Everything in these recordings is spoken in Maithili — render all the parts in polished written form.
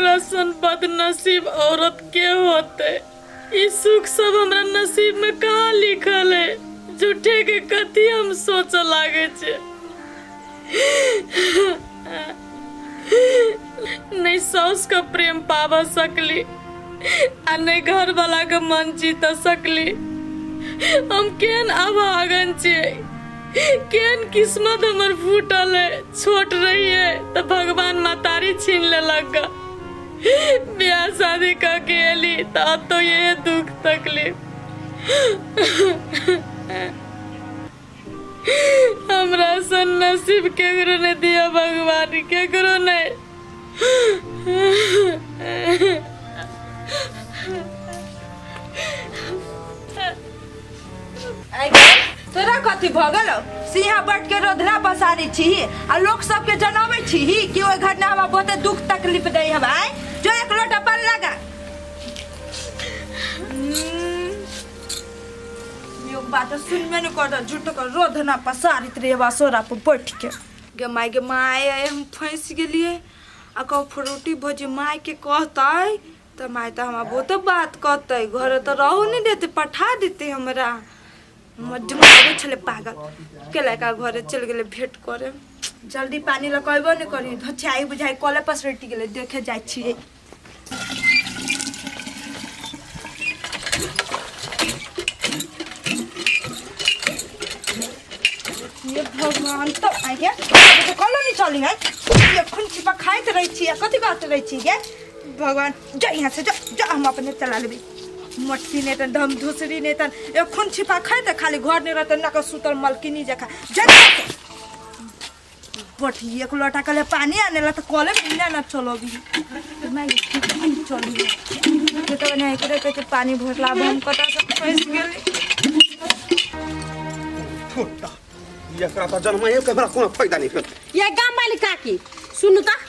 हमरा सन बदनसीब औरत के होते? ई सुख सब हमरा नसीब में कहाँ लिखल है? झूठे के कथी हम सोचे लागे छे। नहीं सास का प्रेम पावा सकली आ नहीं घर वाला के मन जीत सकली। हम केहन अभागन छियै, केहन किस्मत हमर फूटल है। छोट रहिए तो भगवान महतारी छीन लेलक, ब्याह शादी कऽ के एली तो अब तो ये दुख तकलीफ। हमरा सन नसीब केकरो नहीं दिया भगवान, केकरो नहीं। आइ गे, तोरा कथी भऽ गेलौ? सिंहा बैठ के रोधना पसारै छी आ लोक सबके जनाबै छी कि ओहि घटना हमरा बहुते दुख तकलीफ दै हम। आइ जो एक लोटा पानि लगा। यो बात सुनबे नहि कर, झूठ के रोधना पसारित रहे बा सोरा पर बैठ के। गे माय, गे माय, हम फंसि गेलियै। आ कहो फ्रूटी भोजी माय के कहतै तऽ माय तऽ हमरा बहुते बात कहतै, घरे तऽ रहू नहि देतै, पठा देतै हमरा। हमर दिमागे छलै पागल के लड़का घरे चलि गेलै भेंट करे। जल्दी पानी लऽ कहबो नहि करी, धोछाई बुझाई कले पर सटि गेलै। देखे जाइ छियै। ये भगवान, तो आ गया तो कलो नहीं चली है। ये खून छिपा खाइत रहै छी आ कथी करैत रहै छी गे भगवान। जा यहाँ से, जा जा, हम अपने चला लेबै। मोटकी नहि तन धम धुसरी नहि तन एखन छिपा खाइत खाली घर नहि रहतै नक सुतल मलकिनी जकाँ। जा बठी एक लोटा कले पानी आने ला तो कले बिना ना चलो भी मैं चलू ये तो नहीं करे के पानी भरला। अब हम कता से फंस गेली। छोटा एकरा तऽ जन्माइए के हमरा कोनो फायदा नहि भेल। ये गाम वाली काकी सुनू तऽ।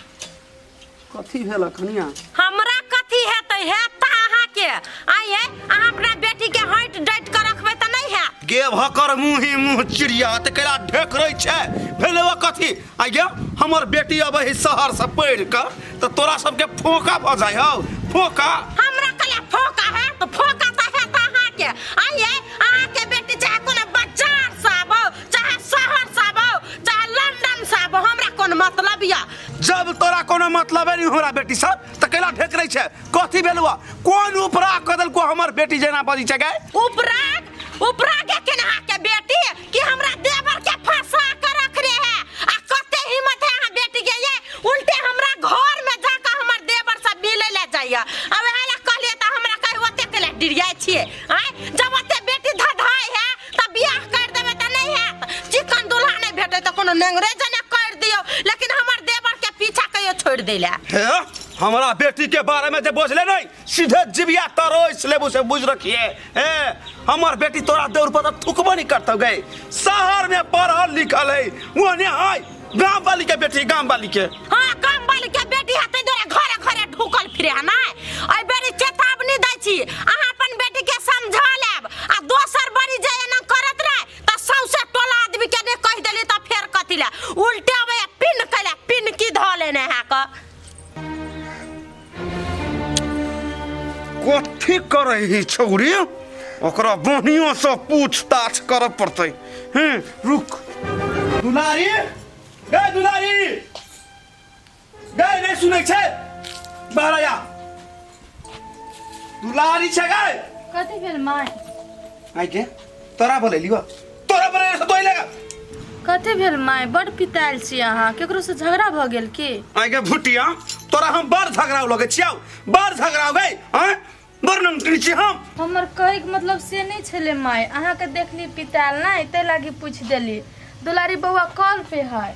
कथी भेल कनिया? हमरा कथी हेतै, हेत अहाँके। आइए अहाँ अपना बेटी के हटि डटि कऽ रखबै तऽ नहि हैत। गे भकर मुँही मुँह चिड़िया तऽ केला ढेकरै छै, भेलै ओ कथी? आइ गे हमर बेटी अबै है शहर से पढ़ि कऽ तऽ तोरा सबके फोका भऽ जाइ हौ, फोका। हमरा कला फोका हैत? फोका तऽ हेत अहाँके। आइए अहाँके बेटी चाहे कोनो बाजार से आबौ, चाहे शहर से आबौ, चाहे लंदन से आबौ, हमरा कोन मतलब यऽ। जब तोरा कोनो मतलब नहीं हमरा बेटी से तऽ केला ढेकरै छै? कथी भेल हुआ? कोन उपरा कऽ देलको हमर बेटी जेना बजै छै गे? उपराग उपराग के अहाँ के बेटी कि हमरा देवर के फंसा के रखने है। आ कते हिम्मत है अहाँ बेटी के, ये उल्टे हमरा घर में जाकर हमर देवर से मिले ले जाइए। आ वएह ला कहलिए तऽ हमरा कहे ओते के ला डिरियाइ छियै। आँय जब ओते बेटी धधाइ है तऽ बियाह कर देबै तऽ नहि हैत? चिकन दूल्हा नहि भेटै तऽ कोनो नेंगरे जने कर दियौ, लेकिन हमर देवर के पीछा कहियो छोड़ि दै ला। हे हमरा बेटी के बारे में जे बुझले नहीं सीधे जिबिया तरोस लेबू से बुझ रखिए। ए हमर बेटी तोरा दौड़ पर तऽ थुकबो नहीं करतौ गई। शहर में पढ़ल लिखल है वो ने है गांव वाली के बेटी, गांव वाली के। हाँ गांव वाली के बेटी है तै दुआरे घरे घरे ढुकल फिरे है ना। एहि बेरी चेतावनी दै छी, अहाँ अपन बेटी के समझा लेब आ दोसर बड़ी जे एना करत रहे तऽ सौंसे टोला आदमी के नहि कहि देली तऽ फेर कथी ले उल्टे अबै पिन कैला पिन की धऽ लेने है क। कथी करै ही छौरी? ओकरा बहिनियों से पूछताछ करऽ पड़तै। हम्म रुक। दुलारी, गे दुलारी, गे नहीं सुनै छै, बाहर आया। दुलारी छै गे। कथी भेल माय? आइ गे तोरा बोलेलियो, तोरा बोलेलियो से तोइ लगा। कथी भेल माय? बड़ पितायल छी अहाँ, केकरो से झगड़ा भऽ गेल की? आइ गे भुटिया तोरा हम बड़ झगड़ा लगे छियौ, बड़ झगड़ा गई। आँ बड़ नमकीन छी हम। हमर कहैके मतलब से नहि छलै माय, अहाँके देखली पितायल नहि ताहि लागी पूछि देली। दुलारी बौआ कल पे है।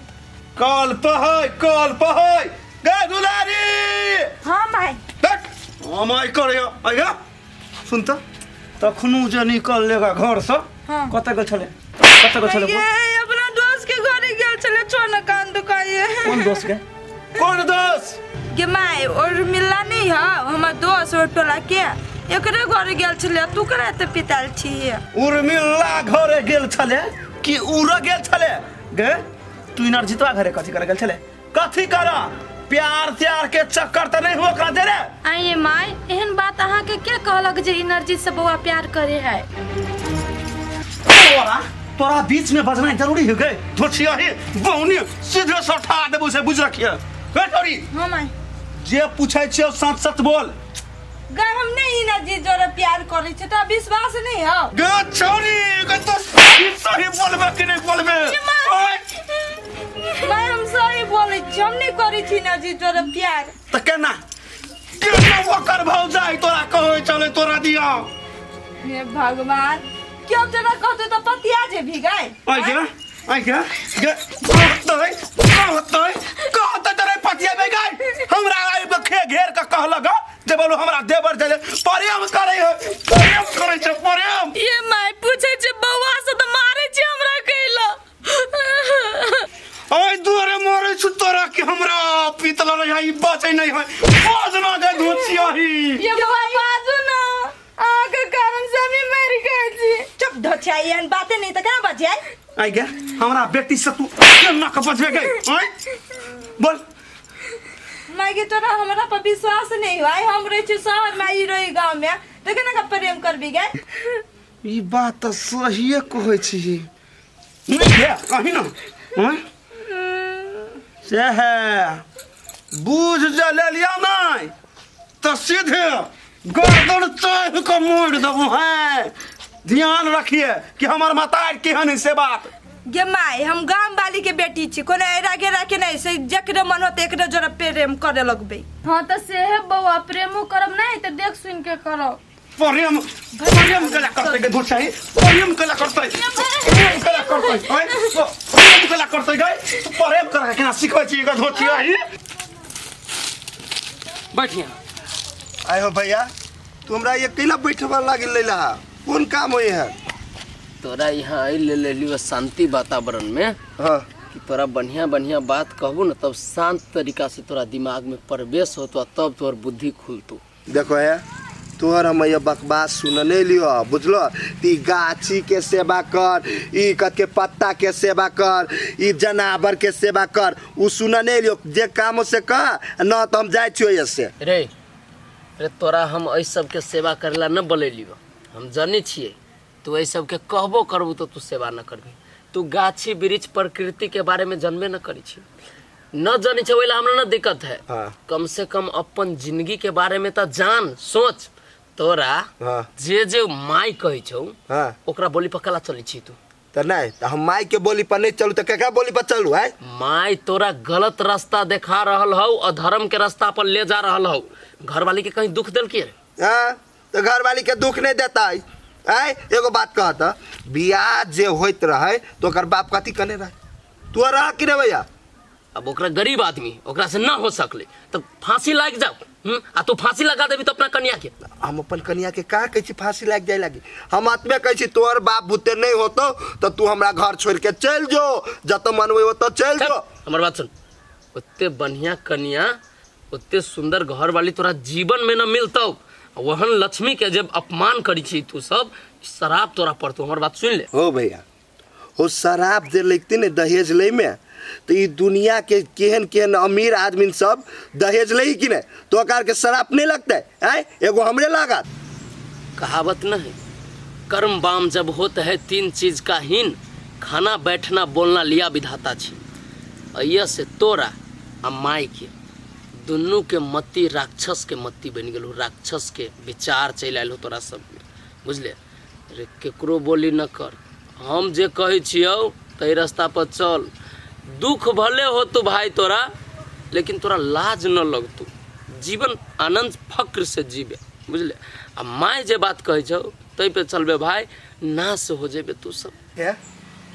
कल पे है, कल पे है गे दुलारी। हाँ माय। देख हम आई करे आई गे सुन त तखनु जे निकल लेगा घर से। हाँ। कतऽ गेल छलै? कतऽ गेल छलै? ये अपना दोस्त के घरे गेल छलै, छोड़ कान दुखाइए। कोन दोस्त के? कोन दोस्त गे माय? और मिलला नहीं है हमर दोस्त और टोला के, एकरे घरे गेल छलै। तू करा एते पिताल छी? उर्मिला घरे गेल छलै कि उड़ गेल छलै गे? तू इनार जितवा घरे कथी करे गेल छलै? कथी कर? प्यार त्यार के चक्कर तऽ नहीं हो ओकरा दे रे। आइए माय, एहन बात अहाँके के कहलक जे इनर्जी से बौआ प्यार करे है? तोरा तोरा बीच में बजना जरूरी हो गए धोछिया ही बौनी सीधे सठा देबू से बुझ रखिए। हे छोरी। हाँ माय। जे पूछै छियौ सच सच बोल। गे हम नहीं इनर्जी जोरे प्यार करै छी, तोरा विश्वास नहीं हौ? गे छोरी, गे तो सही सही बोलबे कि नहीं बोलबे? ओए, माय हम सही बोलै छी, हम नहीं करै छी इनर्जी जोरे प्यार। तऽ केना केना ओकर भौजाई तोरा कहै छलै तोरा दिया? हे भगवान, क्यों तोरा कहतौ तऽ पतिया जेबही गै? आइ गे, आइ गे, गे कहतै कहतै कहतै तोरे पतिया गै। हमरा आबि कऽ खे घेर कऽ कहलक हँ, जे बोलू हमरा देवर जले प्रेम करै है, प्रेम करै छै प्रेम। ये माय, पूछे छै बौआ से तऽ मारे छै हमरा कैला। ओइ दुआरे मारै छु तोरा कि हमरा पीतल रहे है, ई बचै नहीं है बाजना के धोचियाही। ये बौआ बाजू ना, अहाँके कारण से हमी मरि गेल छी। चुप धोछिया, एहन बाते नहीं तऽ केना बजियै? आइ गे, हमरा बेटी से तू केना के बचबे गई? आइ बोल। माय गे, तोरा हमरा पर विश्वास नहीं हो? आइ हम रहै छी शहर में, ई रही गाँव में, तऽ केना के प्रेम करबी गै? ई बात तऽ सहिए कहै छी। नहीं गे, कहीं ना आँय? से है बूझ जे ले लिया नहीं तऽ सीधे गर्दन चाहि कऽ मोड़ि देबो है। ध्यान रखिए कि हमर मतार केहन है से बात। गे माय, हम गाम वाली के बेटी छी, कोनो एरा गेरा के नहीं, से जकरे मन होते एकरे जोड़ा प्रेम करे लगबे। हाँ तऽ सेहे बौआ, प्रेमो करब नहीं तऽ देख सुन के करब। प्रेम प्रेम केला करतै गे धुरछाही? प्रेम केला करतै? प्रेम केला करतै? आँय, प्रेम केला करतै गै? प्रेम करे केना सिखबै छी गे धुरछाही? बैठिया। आय हो भैया, तू हमरा ये कैला बैठवा लागिल लैला? कोन काम होई है? तोरा यहाँ आई ले लेलियो शांति वातावरण में। हाँ। कि तोरा बढ़िया बढ़िया बात कहबू न तब शांत तरीका से तोरा दिमाग में प्रवेश होतो आ तब तोहर बुद्धि खुलतो। देखो है, तोहर हम ये बकवास सुन नहीं लियो, बुझलो? ती गाछी के सेवा कर, ई कत के पत्ता के सेवा कर, ई जनावर के सेवा कर, उ सुन नहीं लियो। जे काम से कह न तो हम जाय छियो एसे। रे रे, तोरा हम एहि सबके सेवा करेला न बोलेलियो। हम जानै छियै तू एहि सबके कहबो करबू तो तू सेवा न करबी। तू गाछी वृक्ष प्रकृति के बारे में जानबे न करै छी, न जानै छै, ओहि ला हमरा न दिक्कत है। हाँ। कम से कम अपन जिंदगी के बारे में तऽ जान सोच। तोरा हाँ। जे जे माय कहै छौ हाँ। ओकरा बोली पर कला चलै छी तू? तऽ नहीं तऽ हम माय के बोली पर नहीं चलू तऽ केकरा बोली पर चलू है? माय तोरा गलत रास्ता देखा रहल हौ, अधर्म के रास्ता पर ले जा रहल हौ। घरवाली के कहीं दुख देलकी रे? हाँ, तऽ घरवाली के दुख नहीं देता है। आय एगो बात कहत, बियाह जे होइत रहे तो ओकर बाप कथी कने रहे? तू रह कि रे भैया? अब ओकरा गरीब आदमी ओकरा से ना हो सकले तो फांसी लाग जाओ। आ तू फांसी लगा देबी तो अपना कन्या के? हम अपन कन्या के का कहै छी फांसी लागि जाय लागी? हम आत्मे कहै छी तोहर बाप बुते नहीं होतो तो तू हमरा घर छोड़ के चल जो, जत मन होय ओतऽ चल जो। हमर बात सुन, ओते बढ़िया कन्या ओते सुंदर घर वाली तोरा जीवन में न मिलतौ। वहन लक्ष्मी के जब अपमान करी छी तू सब, शराब तोरा पड़तो। हमर बात सुन ले। हो भैया हो, शराब जे लगती ने दहेज लै में तो ई दुनिया के केहन केहन अमीर आदमी सब दहेज लै कि नहीं, तो ओकर के शराब नहीं लगते? आय एगो हमरे लागत। कहावत न है, कर्म बाम जब होत है तीन चीज का हीन, खाना बैठना बोलना लिया विधाता छी। अइया से तोरा आ माय के दुनू के मति राक्षस के मति बनि गेल हो, राक्षस के विचार चलि आयल हो तोरा सब में, बुझले रे? केकरो बोली न कर, हम जे कहै छियौ ताहि रास्ता पर चल। दुख भले होतौ भाई तोरा, लेकिन तोरा लाज न लगतौ, जीवन आनंद फक्र से जीबे, बुझले? आ माय जे बात कहै छौ ताहि पे चलबे भाई, नाश हो जेबे तू सब। है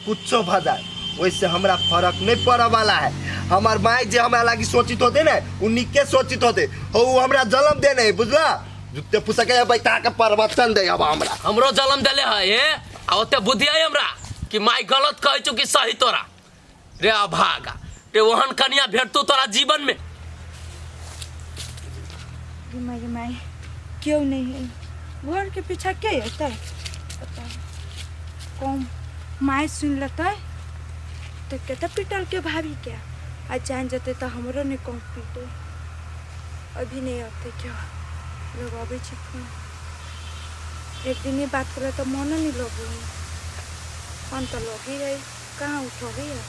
कुछो भ जाए ओहिसे हमरा फर्क नहीं पड़े वाला है। हमार माय जे हमरा लागी सोचित होते ने उ निके सोचित होते हो, उ हमरा जन्म देने है, बुझला? जुत्ते फुसके बैठा के प्रवचन दे अब हमरा। हमरो जन्म देले है हे, आ ओते बुद्धि है हमरा कि माय गलत कहै छौ कि सही तोरा। रे अभागा रे, ओहन कन्या भेटतौ तोरा जीवन में? गे माय गे माय, क्यों नहीं है घर के पीछा के हेतै? पता कम माय सुन लेतै तऽ कते पिटल के भाभी के। आ जानि जेतै तऽ हमरो नहि कहूँ पीटै अभी नहि अतै केओ लगाबै छी फोन एक दिन नहि बात केलक तऽ मोनो नहि लगै है फोन तऽ लगे है कहाँ उठबै है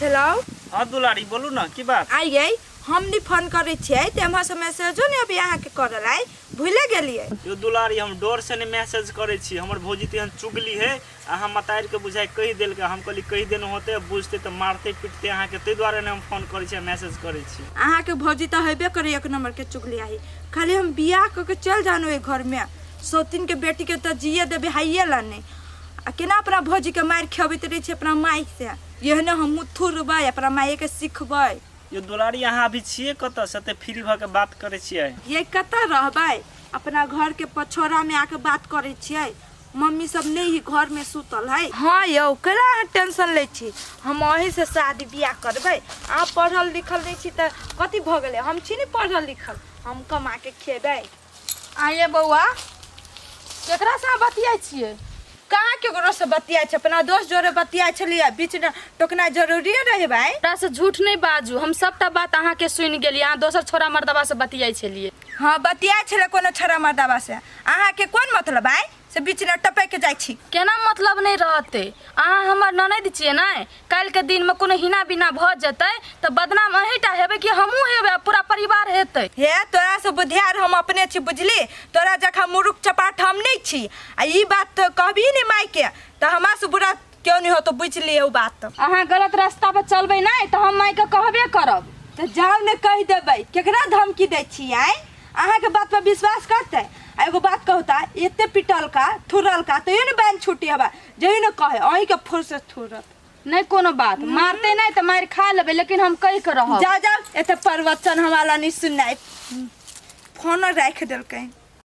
हेलो हाँ दुलारी बोलू ना की बात आई गई हम नहीं फोन करै छियै तऽ एम्हरसँ मैसेजो नहि अभी अहाँके करल आइ भूले गेलियै यो दुलारी हम डर से नहीं मैसेज करै छी हमर भौजी तेहन चुगली है अहाँ मतारि के बुझाइ कहि देलकै हम कहली कहि देने होते बुझते तऽ मारते पीटते अहाँके ताहि दुआरे नहि हम फोन करै छी मैसेज करै छी अहाँके भौजी तऽ हेबे करे एक नंबर के चुगलियाही खाली हम बियाह कऽ के चल जानु एहि घरमे सौतीनके बेटीके तऽ जिए देबै हाइए ला नहि आ केना अपना भौजीके मारि खियबैत रहै छै अपना मायसँ एहने हमहूँ थुरबै अपना मायके सिखबै यो दुलारी अहाँ अभी छियै कतऽ से एते फ्री भऽ के बात करै छियै ये कतऽ रहबै अपना घरके पछोड़ामे आके बात करै छियै मम्मी सब नहीं ही घर में सुतल है हाँ यौ केना अहाँ टेंशन लै छी हम अहीं से शादी बियाह करबै अहाँ पढ़ल लिखल नहीं छी तऽ कथी भऽ गेलै हम छी ने पढ़ल लिखल हम कमा के खेबै आइए बौआ केकरा से अहाँ बतियाइ छियै कहाँ केकरो से बतियाइ छै अपना दोस्त जोरे बतियाइ छलियै बीच में टोकनाइ जरूरिए रहै भाई हमरा से झूठ नहीं बाजू हम सबटा बात अहाँके सुनि गेलियै अहाँ दोसर छोरा मर्दबा से बतियाइ छलियै हाँ बतियाइ छलै कोनो छोरा मर्दबा से अहाँके कोन मतलब आइ से बीच में टपक के जाइ छी केना मतलब नहीं रहते अहाँ हमर ननद छियै ने काल्हिके दिनमे कोनो हिना बिना भऽ जेतै तऽ बदनाम अहीँटा हेबै कि हमहूँ हेबै आ पूरा परिवार हेतै हे तोरा से बुधियार हम अपने छी बुझली तोरा जखा मुरुख चपाट हम नहीं छी आ ई बात तो कहबी नहीं माय के तो हमरा से बुरा क्यों नहीं हो तो बुझ लिए उ बात अहाँ गलत रास्ता पर चलबै नहि तऽ हम मायके कहबे करब तो जाओ ने कह देबै केकरा धमकी दै छी आय अहाँके बात पर विश्वास करतै आ एगो बात कहू ता एते पिटलका थुरलका तैयो ने बैन छुट्टी हवा जइयो ने कहे अहीं के फुर्सत थुरत नहि कोनो बात मारते नहि तऽ मारि खा लेबै लेकिन हम कहि के रहब जाओ जाओ एते प्रवचन हमारा नहीं सुनाई फोन राखि देलकै।